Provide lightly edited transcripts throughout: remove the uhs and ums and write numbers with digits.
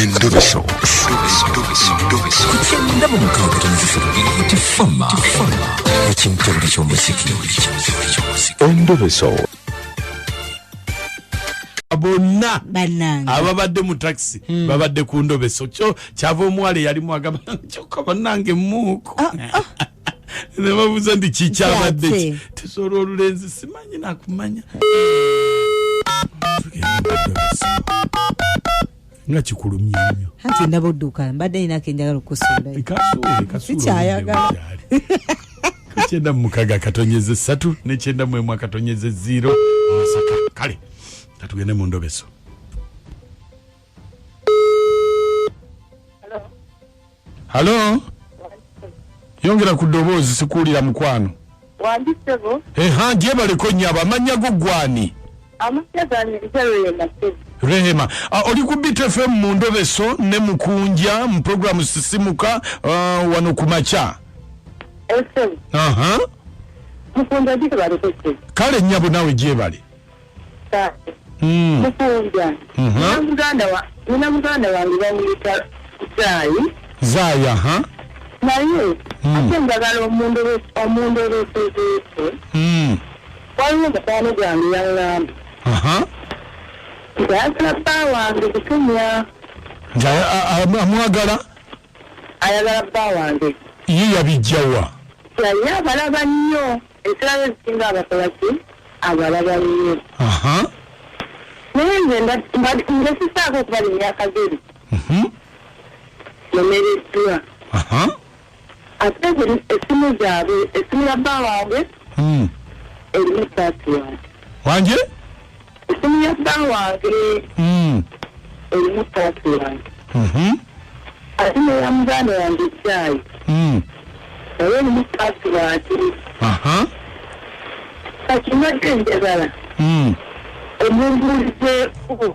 Endobeso. Ku 96.3 Tifama ekintobole ky'omuziki. Endobeso. Bonna Bannange. ababadde mu takisi babadde ku ndobeso. Kyo kyava omuwala eyalimu agamba, kyokka bannange muuku ne babuuza nti kikyabadde ki? Kyate. Tusobola olulenzi simanyi nakumanya. Tugende mu ndobeso. Nga kikulumye nnyo. Anti ndaba odduka, mbadde ninako enjagala okusuula. Kasuule, kasuule. Sikyayagala. 96.3 ne 91.0 Masaka. Kale katugende mu ndobeso. Halo, yongera ku ddoboozi, sikuwulira mukwano. Wandi ssebo. Eha, gyebaleko nnyabo. Amannya go gwani? Amannya gange nze Rehema, ssebo. Rehema. Ah, oli ku BTFM mu ndobeso ne Mukunja mu programu Sisimuka, wano ku makya. Ssebo. Aha. Mukunja, gyebaleko ssebo. Kale nnyabo, naawe gyebale. Kale. Mukunja. Nina muganda wange bamuyita Zaayi. Zaaya ha. Naye ate njagala omundobesezeeko. Waliwo mukwano gwange yaŋŋamba nti ayagala bba wange kutumya. Nti amwagala? Ayagala bba wange. Ye yabijjawa? Yali abalaba nnyo, ekirabo ezisinga abakola ki, abalaba nnyo. Naye nze nze sisaako okubalinnya akageri. Nemereddwa. Ate nze essimu zaabwe, essimu ya bba wange erimu password. Wanje? Essimu ya bba wange erimu password. Ate neya muganda wange ekyayi naye erimu password. Kati mbadde njagala omumbuulizeeko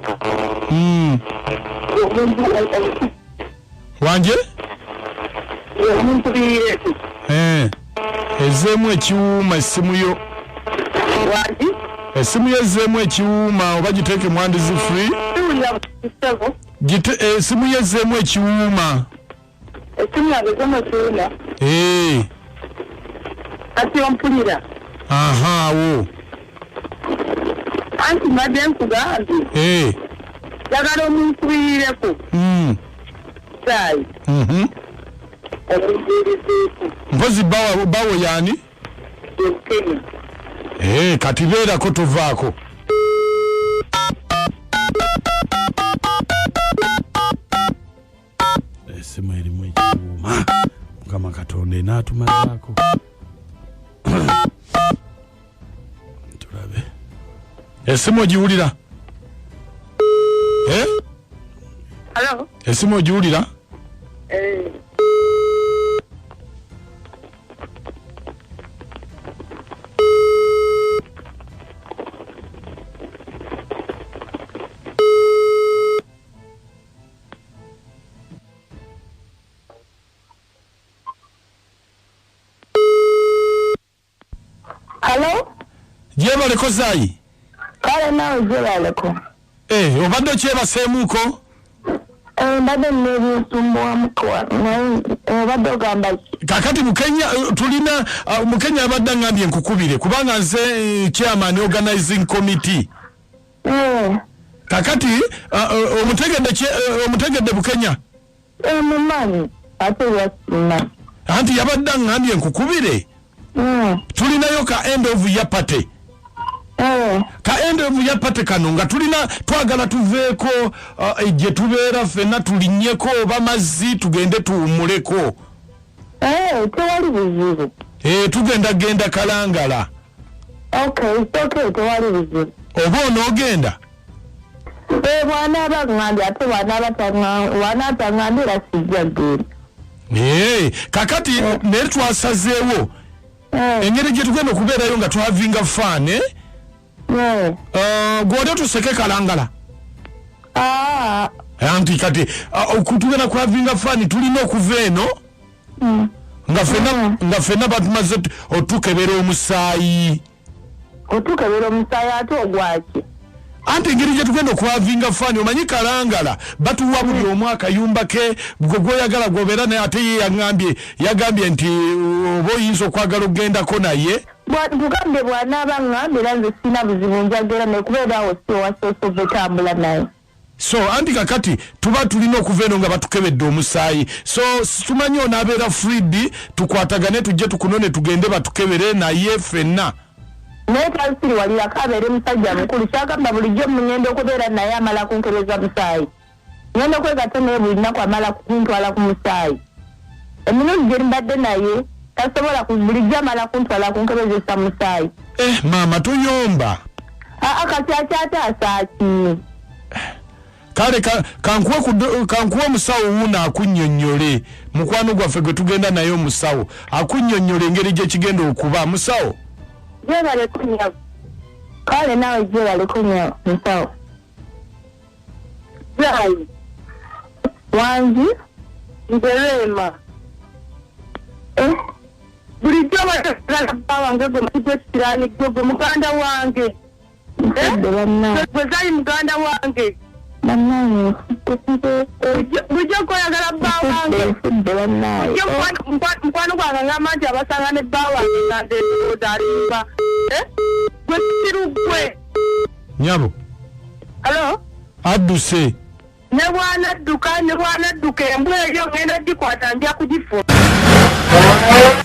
omuntu Wanje? Omunkubirireku. Eh. Ezzeemu ekiwuuma essimu yo. Wangi? Essimu yo ezzeemu ekiwuuma, oba giteeke mu hands free. Siwulira ssebo. Essimu yo ezzeemu ekiwuuma. Essimu yange ezemu ekiwuuma? Eh. Kati ompulira? Aha, awo. Anti mbadde nkugambye njagala omunkubirireko saayi omumbuulizeeko. Mpozi bawo yani? Kenya. Eh, kati beerako, tovaako. Esimu erimu ekiwuuma, Mukama Katonda enaatumazaako. Tulabe esimu ogiwulira, Eh? Halo. Esimu ogiwulira? Eh. Halo? Gyebaleko, Zaayi. Kale, naawe gyebaleko. Eh, obadde okyebaseemuuko? Eh, mbadde nina ebinsumbuwamuko, naye obadde ogamba ki? Kakati Mukenya, tulina Mukenya abadde aŋŋambye nkukubire kubanga nze chairman organizing committee. Kakati omutegedde omutegedde Bukenya? Eh, mumanyi, ate yasima. Anti yabadde aŋŋambye nkukubire. Tulinayo ka end of year party. Ka end of year party kano nga tulina, twagala tuveeko gye tubeera ffenna, tulinnyeko oba mazzi, tugende tuwummuleko. Eh, tewali buzibu. Eh, tugenda genda Kalangala. Okay, it's okay, tewali buzibu. Oba onoogenda? Eh, bw'anaaba ŋŋambye, ate bw'anaaba taŋŋambye era sijja genda. Eh, kakati naye twasazeewo engeri gye tugenda okubeerayo nga twavinga fun, eh? Gw'oli otuseke Kalangala. Ah, Anti kati tugenda kwavinga fun, tulina okuva eno nga ffenna batumaze otukebera omusaayi. Otukebera omusaayi, ate ogwaki? Anti engeri gye tugenda okuhavinga fun, omanyi Kalangala batuwa buli omu akayumba ke gwe gwoyagala gwobeera naye, ate ye yaŋambye, yagambye nti oba oyinza okwagala okugendako naye. Nkugambye bw'anaaba ŋŋambye, era nze sirina buzibu, njagera naye kubeera awo si owasoose obutambula naye. So anti kakati tuba tulina okuva eno nga batukebedde omusaayi, so tumanyi onaabeera free ddi tukwatagane tujje tukunone tugende batukebere naye ffenna. Naye tansiriwalirako, abeere musajja mukulu. Kyagamba bulijjo ngenda okubeera naye amala kunkebeza musaayi, ngenda okwegatta naye buli lunaku amala kuntwala ku musaayi. Emirundi gye mbadde naye tasobola bulijjo amala kuntwala kunkebezesa musaayi. Eh, maama, toyomba. Aa, kati akyataasa ki? Kale kankuwe omusawo wuuno akunnyonnyole, mukwano gwaffe gwe tugenda naye, omusawo akunnyonnyola engeri gye kigenda okuba. Musawo. Gyebale kunya. Kale naawe gyebale kunya, musawo. Zayi. Wangi? Nze Rema. Eh? Bulijjo bayagala bba wange, gwe gwe ekiraani, gwe gwe muganda wange. Gwe Zayi muganda wange. Bulijjo koyagala bba wange. Bulijjo mukwano gwange ngamba nti abasanga ne bba wange nga nze ndowooza alimba. Eh? Gwe siru gwe. Nyabo. Hello? Adduse. Ne bw'anadduka, ne bw'anadduka, embwa eyo ngenda gikwata, nja kugifuna.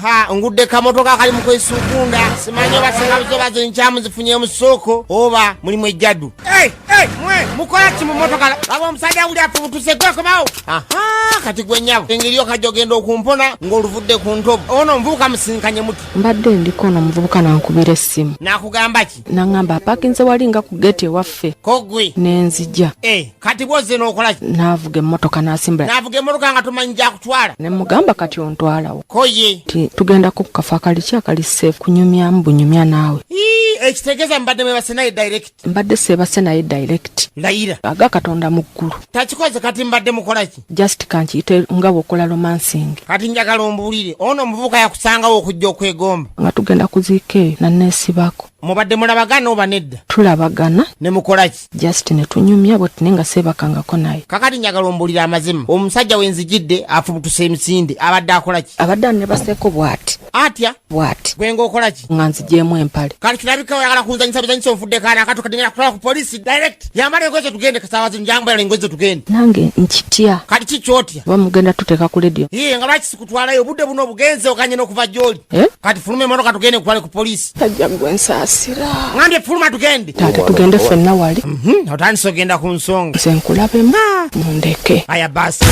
Ha, ngudde kamotoka akali mu kwesukunda, simanyi oba senga oba zenkyamu zifunye mu ssooko oba mulimu ejjaddu. Hey, hey, mwe mukola ki mu motoka? Laba omusajja wuli afubutuse, gwekomawo. Aha, kati gwe nnyabo, engeri okajja ogenda okumpona ng'oluvudde ku ntobo. Ono omuvubuka musinkanye muti? Mbadde ndiko ono omuvubuka nankubira essimu. N'akugamba ki? Naŋŋamba apaakinze wali nga ku geeti ewaffe. Ko gwe? Nenzija. Eh, kati bwozze n'okola ki? N'avuga emmotoka n'asimbula. N'avuga emmotoka nga tomanyi gyakutwala? Ne mugamba kati ontwalawo? Ko ye? Ti tugendako ku kafo akali ki, akali safe, kunyumyamu bunyumya naawe. Ii, ekitegeeza mbadde mwebase naye direct? Mbadde seebase naye direct. Layira. Aga Katonda mu ggulu. Takikoze. Kati mbadde mukola ki? Just kankiyite nga bw'okola romancing. Kati njagala ombuulire, ono omuvubuka yakusangawo okujja okwegomba? Nga tugenda kuziika eyo, nanneesibako. Mubadde mulabagana oba nedda? Tulabagana. Ne mukola ki? Just ne tunyumya bwe tune nga seebakangako naye. Kakati njagala ombuulire amazima, omusajja wenzijidde afubutuse emisinde, abadde akola ki? Abadde annebaseeko bw'ati. Atya? Bw'ati. Gwe ng'okola ki? Nga nzigyemu empale. Kati kirabika oyagala kunzanyisa bizanyisa, onfudde kaana akato. Kati ngenda kutwala ku polisi direct. Yambala engoye zo tugende, kasaawa zino njambala engoye zo tugende. Nange nkitya. Kati ki kyotya? Oba mugenda tuteeka ku lediyo. Iye, nga lwaki sikutwalayo? Obudde buno obugenze oganye n'okuva gy'oli. Eh? Kati fuluma emmotoka tugende nkutwale ku polisi. Tajja gwe, nsaasira. Ngambye fuluma tugende. Taata, tugende ffenna wali. Otandise ogenda ku nsonga. Nze nkulabemu, mundeke. Aya basi.